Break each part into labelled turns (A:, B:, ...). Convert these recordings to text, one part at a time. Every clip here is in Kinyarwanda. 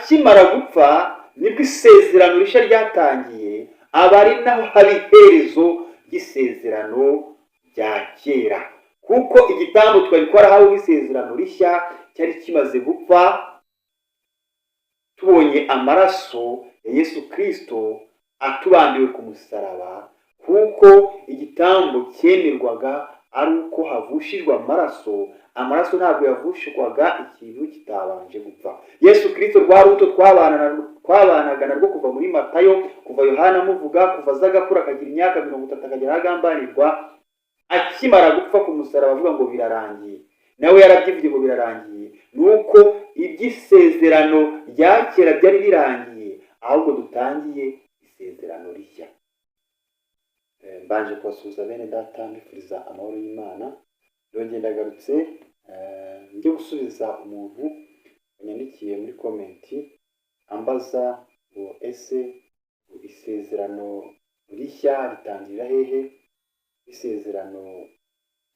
A: Akimara gupfa nibwo isezerano rishya ryatangiye, aba ari naho haba iherezo ry'isezerano rya kera, kuko igitambo twari twarahawe nk'isezerano rishya cyari kimaze gupfa. Tubonye amaraso ya Yesu Kirisito atubambiwe ku musaraba, kuko igitambo cyemerwaga ari uko havushijwe amaraso. Amaraso ntabwo yavushwaga ikintu kitabanje gupfa. Yesu Kirisito rwa rubuto twabanaga narwo kuva muri Matayo, kuva Yohana amuvuga, kuva aza agakura akagira imyaka 30, akagera aho agambanirwa, akimara gupfa ku musaraba avuga ngo "Birarangiye", nawe yarabyivuye ngo "Birarangiye", ni uko iby'isezerano rya kera byari birangiye, ahubwo dutangiye isezerano rishya. Mbanje kubasuhuza bene data, mbifuriza amahoro y'Imana. Ndongeye ndagarutse, njye gusubiza umuntu wanyandikiye muri comment ambaza ngo: "Ese isezerano rishya ritangirira hehe, isezerano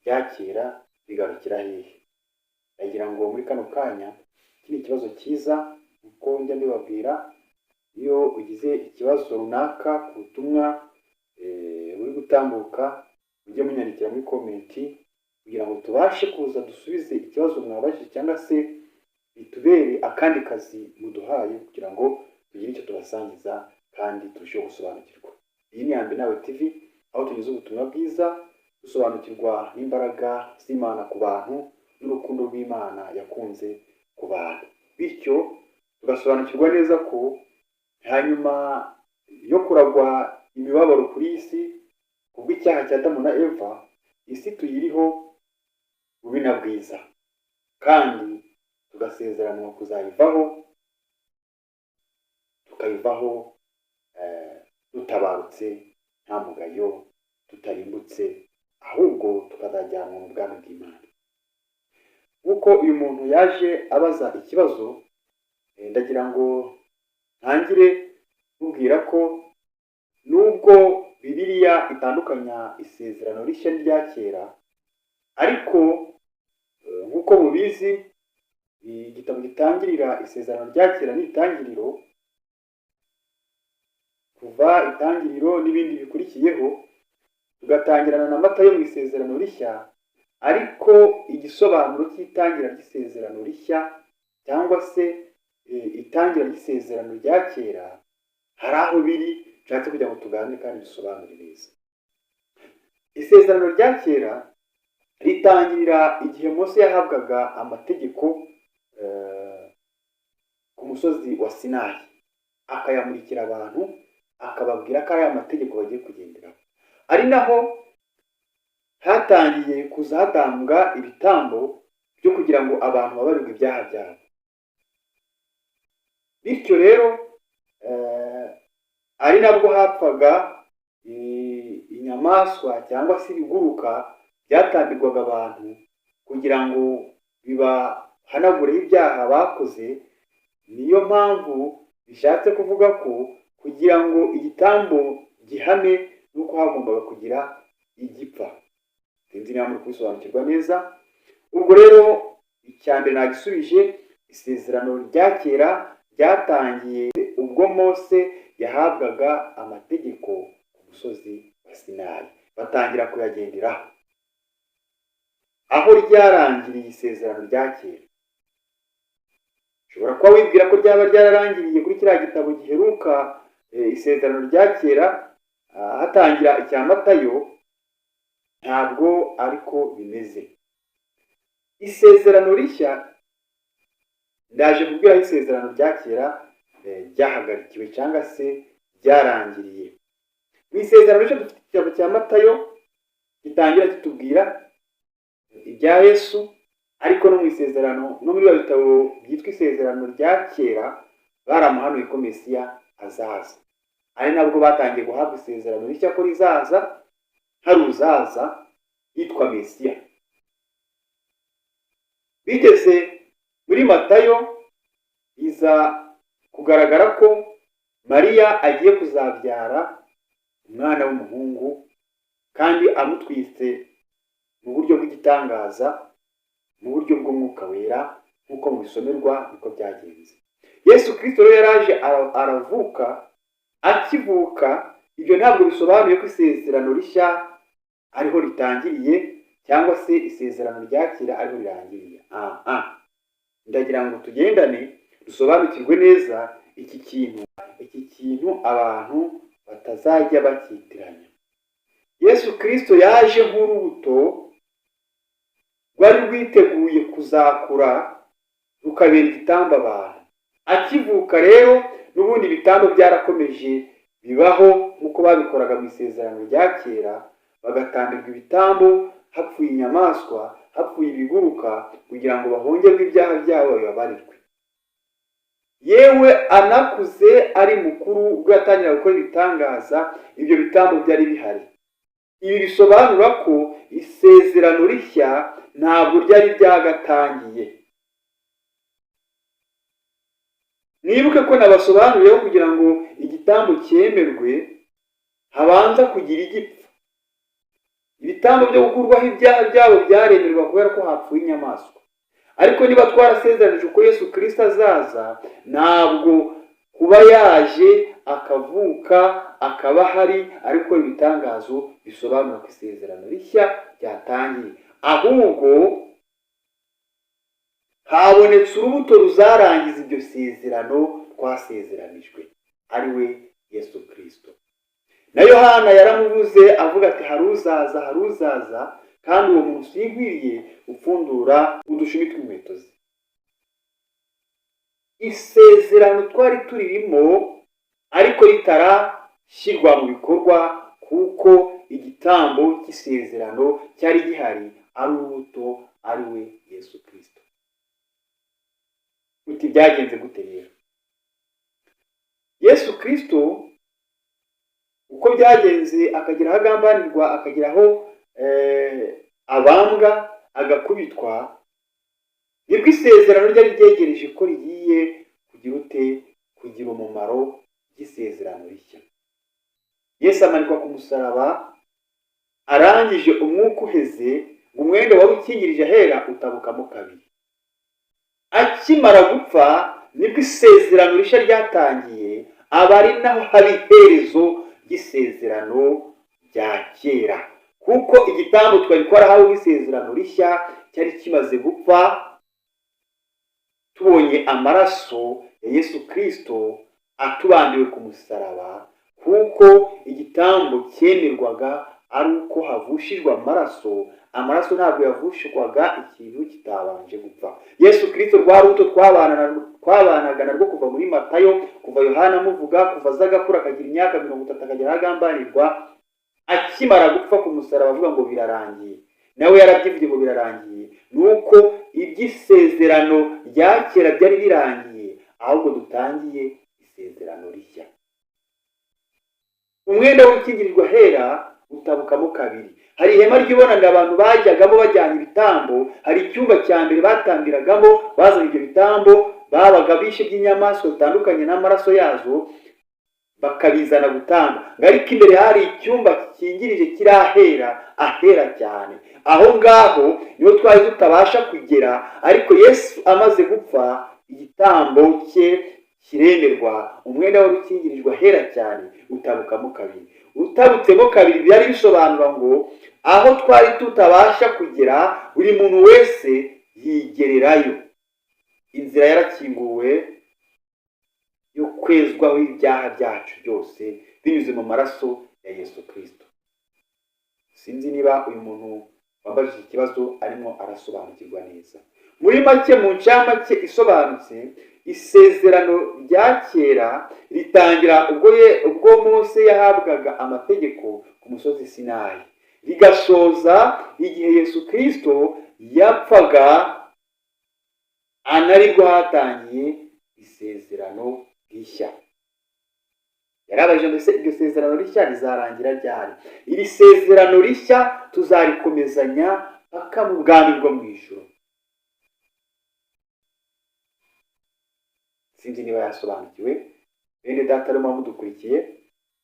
A: rya kera rigarukira hehe?" Ndagira ngo muri kano kanya, iki ni ikibazo cyiza. Uko njya mbibabwira, iyo ugize ikibazo runaka ku butumwa buri gutambuka, mujye munyandikira muri comment kugira ngo tubashe kuza dusubize ikibazo mwabajije, cyangwa se bitubere akandi kazi muduhaye kugira ngo tugire icyo tubasangiza kandi turusheho gusobanukirwa. Iyi ni Yambi Nawe TV, aho tunyuze ubutumwa bwiza, dusobanukirwa n'imbaraga z'Imana ku bantu n'urukundo rw'Imana yakunze ku bantu, bityo tugasobanukirwa neza ko hanyuma yo kuragwa imibabaro kuri iyi si kubw'icyaha cya Adamu na Eva, isi tuyiriho bubi na bwiza, kandi tugasezeranwa kuzayivaho, tukayivaho dutabarutse, nta mugayo, tutarimbutse, ahubwo tukazajyanwa mu bwami bw'Imana. Nk'uko uyu muntu yaje abaza ikibazo, ndagira ngo ntangire mubwira ko nubwo Bibiliya itandukanya isezerano rishya n'irya kera, ariko nk'uko mubizi, igitabo gitangirira isezerano rya kera ni Itangiriro. Kuva Itangiriro n'ibindi bikurikiyeho, tugatangirana na Matayo mu isezerano rishya. Ariko igisobanuro cy'itangira ry'isezerano rishya cyangwa se itangira ry'isezerano rya kera, hari aho biri nshatse kugira ngo tuganire kandi dusobanure neza. Isezerano rya kera ritangirira igihe Mose yahabwaga amategeko ku musozi wa Sinayi, akayamurikira abantu, akababwira ko ari aya mategeko bagiye kugenderaho. Ari naho hatangiye kuza hatambwa ibitambo byo kugira ngo abantu babarirwe ibyaha byabo. Bityo rero, ari nabwo hapfaga inyamaswa cyangwa se ibiguruka byatambirwaga abantu kugira ngo bibahanagureho ibyaha bakoze. Niyo mpamvu bishatse kuvuga ko kugira ngo igitambo gihame nuko hagombaga kugira igipfa. Sinzi niba muri kubisobanukirwa neza. Ubwo rero icya mbere nagisubije: isezerano rya kera ryatangiye ubwo Mose yahabwaga amategeko ku musozi wa Sinayi, batangira kuyagenderaho. Aho ryarangiriye isezerano rya kera, ushobora kuba wibwira ko ryaba ryararangiriye kuri kiriya gitabo giheruka isezerano rya kera, hatangira icya Matayo. Ntabwo ariko bimeze. Isezerano rishya, ndaje kubwira aho isezerano rya kera ryahagarikiwe cyangwa se ryarangiriye. Mu isezerano rishya dufite igitabo cya Matayo gitangira kitubwira ibya Yesu, ariko no mu isezerano, no muri biba bitabo byitwa isezerano rya kera, baramuhanuye ko Mesiya azaza. Ari nabwo batangiye guhabwa isezerano rishya ko rizaza, hari uzaza yitwa Mesiya. Bigeze muri Matayo, biza kugaragara ko Mariya agiye kuzabyara umwana w'umuhungu, kandi amutwite mu buryo bw'igitangaza, mu buryo bw'Umwuka Wera, nk'uko mubisomerwa niko byagenze. Yesu Yesu Kristo rero yaraje aravuka. Akivuka, ibyo ntabwo bisobanuye ko isezerano rishya ariho ritangiriye cyangwa se isezerano rya kera ariho rirangiriye. Ndagira ngo tugendane dusobanukirwe neza iki kintu, iki kintu abantu batazajya bakitiranya. Yesu Kristo yaje nk'urubuto rwari rwiteguye kuzakura rukabera igitambo abantu. Akivuka rero n'ubundi ibitambo byarakomeje bibaho nk'uko babikoraga mu isezerano rya kera, bagatambirwa ibitambo, hapfuye inyamaswa, hapfuye ibiguruka, kugira ngo bahongerwe ibyaha byabo bibabarirwe. Yewe anakuze ari mukuru, ubwo yatangira gukora ibitangaza, ibyo bitambo byari bihari. Ibi bisobanura ko isezerano rishya ntabwo ryari ryagatangiye. Mwibuke ko nabasobanuriyeho kugira ngo igitambo cyemerwe habanza kugira igipfa. Ibitambo byo gukurwaho ibyaha byabo byaremerwa kubera ko hapfuye inyamaswa. Ariko niba twarasezeranije uko Yesu Kristo azaza, ntabwo kuba yaje akavuka akaba ahari ariko ibitangazo bisobanura ko isezerano rishya ryatangiye, ahubwo habonetse urubuto ruzarangiza iryo sezerano twasezeranijwe, ari we Yesu Kristo. Na Yohana yaramuvuze avuga ati haruzaza, haruzaza, kandi uwo muntu sinkwiriye gupfundura udushumi tw'inkweto ze. Isezerano twari turirimo ariko ritarashyirwa mu bikorwa, kuko igitambo cy'isezerano cyari gihari ari urubuto, ari we Yesu Kristo. Uti byagenze gute rero? Yesu Kristo uko byagenze, akagera aho agambanirwa, akagera aho abambwa, agakubitwa, nibwo isezerano ryari ryegereje ko rigiye kugira ute, kugira umumaro ry'isezerano rishya. Yesu amanikwa ku musaraba, arangije umwuka uheze, ngo umwenda wari ukingirije ahera utabukamo kabiri. Akimara gupfa nibwo isezerano rishya ryatangiye, aba ari naho haba iherezo ry'isezerano rya kera, kuko igitambo twari twarahawe isezerano rishya cyari kimaze gupfa. Tubonye amaraso ya Yesu Kristo atubambiwe ku musaraba, kuko igitambo cyemerwaga ari uko havushijwe amaraso. Amaraso ntabwo yavushwaga ikintu kitabanje gupfa. Yesu Kristo rwa rubuto twabanaga narwo kuva muri Matayo, kuva Yohana amuvuga, kuva aza agakura akagira imyaka 30 akagera aho agambanirwa, akimara gupfa ku musaraba avuga ngo birarangiye, nawe yarabyivuye ngo birarangiye. Nuko iby'isezerano rya kera byari birangiye, ahubwo dutangiye isezerano rishya. Umwenda w'ukingirirwa ahera utabukamo kabiri. Hari ihema ry'ibonaniro abantu bajyagamo bajyanye ibitambo, hari icyumba cya mbere batambiragamo bazanye ibyo bitambo, babaga bishe by'inyamaswa zitandukanye n'amaraso yazo bakabizana gutamba. Ariko imbere hari icyumba gikingirije kiri ahera, ahera cyane. Aho ngaho niho twari tutabasha kugera, ariko Yesu amaze gupfa igitambo cye kiremerwa, umwenda wari ukingirijwe ahera cyane utabukamo kabiri. Utabutsemo kabiri byari bisobanura ngo aho twari tutabasha kugera buri muntu wese yigererayo. Inzira yarakinguwe yo kwezwaho ibyaha byacu byose binyuze mu maraso ya Yesu Kristo. Sinzi niba uyu muntu wambajije ikibazo arimo arasobanukirwa neza. Muri make, mu ncamake isobanutse, isezerano rya kera ritangira ubwo Mose yahabwaga amategeko ku musozi Sinayi, rigasoza igihe Yesu Kristo yapfaga, anaribwo hatangiye isezerano rishya. Yarabajije mbese iryo sezerano rishya rizarangira ryari? Iri sezerano rishya tuzarikomezanya paka mu bwami bwo mu ijuru. Sinzi niba yasobanukiwe. Bene data arimo mudukurikiye,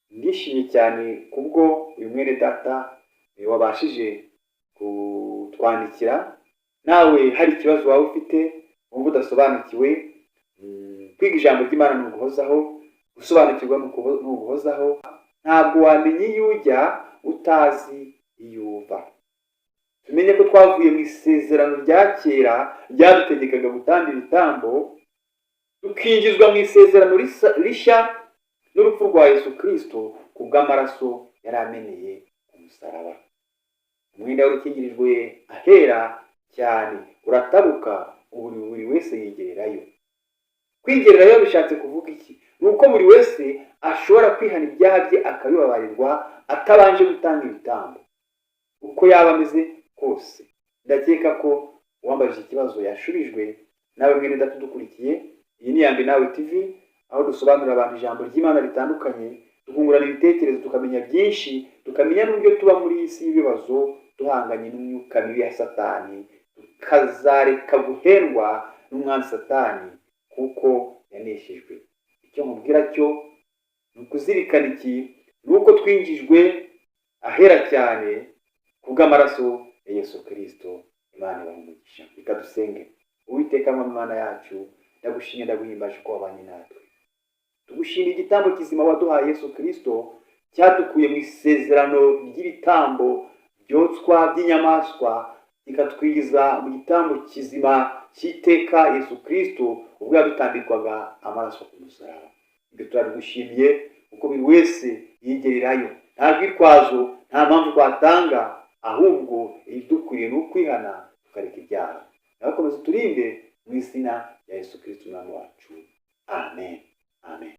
A: ndishimye cyane kubwo uyu mwene data wabashije kutwandikira. Nawe hari ikibazo waba ufite wumva udasobanukiwe, Kwiga ijambo ry'Imana ni uguhozaho, gusobanukirwa ni uguhozaho. Ntabwo wamenya iyo ujya utazi iyo uva. Tumenye ko twavuye mu isezerano rya kera ryadutegekaga gutanga ibitambo, tukinjizwa mu isezerano rishya n'urupfu rwa Yesu Kristo ku bw'amaraso yari ameneye ku musaraba. Umwenda wari ukingirijwe ahera cyane uratabuka, ubu buri wese yigererayo. Kwigererayo bishatse kuvuga iki? Ni uko buri wese ashobora kwihana ibyaha bye akabibabarirwa atabanje gutanga ibitambo, uko yaba ameze kose. Ndakeka ko uwambajije ikibazo yashubijwe. Nawe mwene data udukurikiye, iyi ni Yambi Nawe TV, aho dusobanurira abantu ijambo ry'Imana ritandukanye, tukungurana ibitekerezo, tukamenya byinshi, tukamenya n'uburyo tuba muri iyi si y'ibibazo duhanganye n'imyuka mibi ya Satani, tukazareka guhendwa n'umwanzi Satani kuko yaneshejwe. Icyo nkubwira cyo ni ukuzirikana iki, ni uko twinjijwe ahera cyane ku bw'amaraso ya Yesu Kristo. Imana ibahe umugisha. Reka dusenge. Uwiteka Mana yacu, ndagushimye, ndaguhimbaje ko wabanye natwe. Tugushimira igitambo kizima waduhaye Yesu Kristo, cyadukuye mu isezerano ry'ibitambo byotswa by'inyamaswa, kikatwigiza mu gitambo kizima cy'iteka Yesu Kristo, ubwo yadutambikwaga amaraso ku musaraba. Ibyo turabigushimiye kuko buri wese yigererayo, nta rwitwazo, nta mpamvu twatanga, ahubwo ibidukwiriye ni ukwihana tukareka ibyaha. Nawe komeza uturinde mu izina rya Yesu Kristo Umwami wacu. Amen, amen.